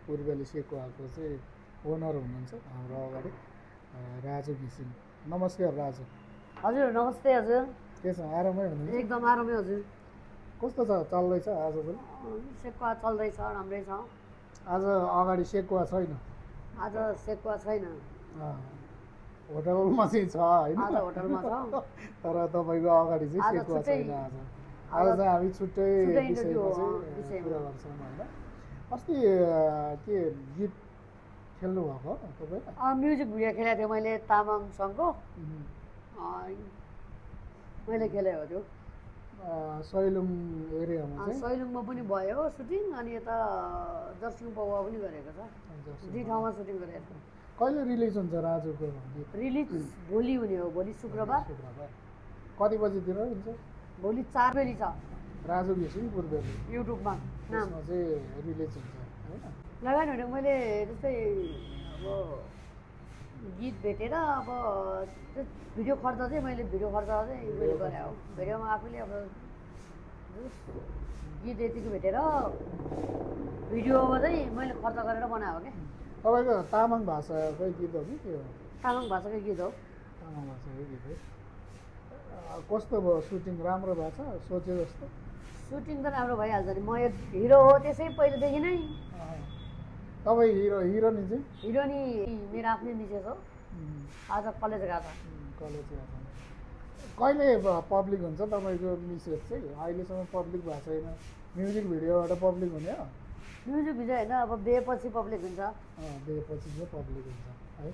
पूर्वेली सेकुवाको चाहिँ ओनर हुनुहुन्छ हाम्रो अगाडि राजु घिसिङ। नमस्कार राजु। हजुर नमस्ते हजुर। के छ आरामै हुनुहुन्छ? एकदम आरामै हजुर। कस्तो छ चल्दैछ आजभोलि? सेकुवा चल्दैछ, राम्रै छ। आज अगाडि सेकुवा छैन? आज सेकुवा छैन। होटलमा चाहिँ छ होइन? आज होटलमा छ तर तपाईँको अगाडि चाहिँ सेकुवा छैन। आज चाहिँ हामी छुट्टै विषयमा चाहिँ कुरा गर्छौँ होइन। अस्ति के गीत खेल्नु भएको तपाईँ? म्युजिक भिडियो खेलेको थिएँ मैले तामाङसँगको। मैले खेलेँ हजुर। सैलुङ एरियामा चाहिँ सैलुङमा पनि भयो सुटिङ, अनि यता जर्सिङ पौवा पनि गरेको छ। दुई ठाउँमा सुटिङ गरेको छ। कहिले रिलिज हुन्छ राजुको गीत? रिलिज भोलि हुने हो, भोलि शुक्रबार। कति बजीतिर हुन्छ? भोलि 4 बजी छ। राजु घिसिङ पूर्वेली युट्युबमा नाममा चाहिँ रिलिज हुन्छ होइन? लगानी भनेको मैले जस्तै अब गीत भेटेर अब भिडियो खर्च चाहिँ मैले गरेँ हो। भिडियोमा आफूले अब गीत यतिको भेटेर भिडियोमा चाहिँ मैले खर्च गरेर बनाएको क्या। तपाईँको तामाङ भाषाकै गीत हो कि के हो? तामाङ भाषाकै गीत हो। तामाङ भाषाकै गीत हो। कस्तो भयो सुटिङ? राम्रो भएको छ सोचे जस्तो? सुटिङ त राम्रो भइहाल्छ नि। म एक हिरो हो त्यसै पहिलेदेखि नै। तपाईँ हिरोनी चाहिँ? हिरोनी मेरो आफ्नै मिसेस हो। आज कलेज गएको छ। कलेज गएको छ। कहिले पब्लिक हुन्छ तपाईँको मिसेस चाहिँ? अहिलेसम्म पब्लिक भएको छैन। म्युजिक भिडियोबाट पब्लिक हुने हो? म्युजिक भिडियो होइन, अब बिहेपछि पब्लिक हुन्छ। बिहेपछि चाहिँ पब्लिक हुन्छ है।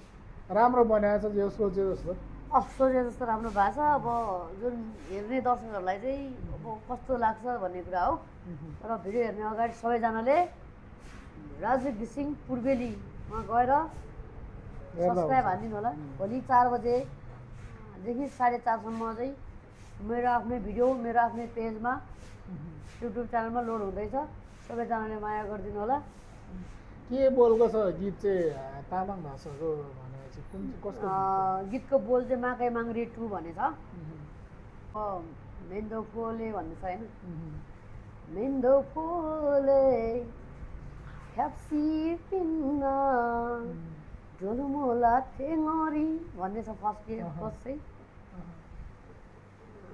राम्रो बनाएको छ जो सोचे जस्तो? सोचे जस्तो राम्रो भएको छ। अब जुन हेर्ने दर्शकहरूलाई चाहिँ अब कस्तो लाग्छ भन्ने कुरा हो। तर भिडियो हेर्ने अगाडि सबैजनाले राजु घिसिङ पूर्वेलीमा गएर सब्सक्राइब हानिदिनु होला। भोलि 4 बजेदेखि 4:30 सम्म चाहिँ मेरो आफ्नै भिडियो मेरो आफ्नै पेजमा युट्युब च्यानलमा लोड हुँदैछ। सबैजनाले माया गरिदिनु होला। के बोलको छ गीत चाहिँ तामाङ भाषाको भनेपछि कुन कस्तो? गीतको बोल चाहिँ माकै माङ्रे 2 भन्ने छ। मेन्दो फोले भन्ने छ होइन? मेन्दो फोले ख्याप्सी पिन्न ढोलमोला थेङरी भन्ने छ फर्स्ट चाहिँ।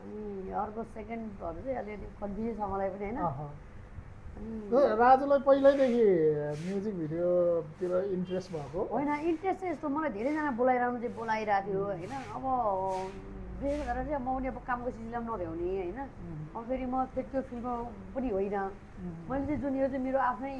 अनि अर्को सेकेन्डहरू चाहिँ अलिअलि कन्फ्युज छ मलाई पनि होइन। राजुलाई पहिल्यैदेखि म्युजिक भिडियोतिर इन्ट्रेस्ट भएको? होइन, इन्ट्रेस्ट चाहिँ यस्तो मलाई धेरैजना बोलाइरहेको थियो होइन। अब विशेष गरेर चाहिँ म पनि अब कामको सिलसिलामा नभ्याउने होइन। अब फेरि म त्यो फिल्डमा पनि होइन। मैले चाहिँ जुन यो चाहिँ मेरो आफ्नै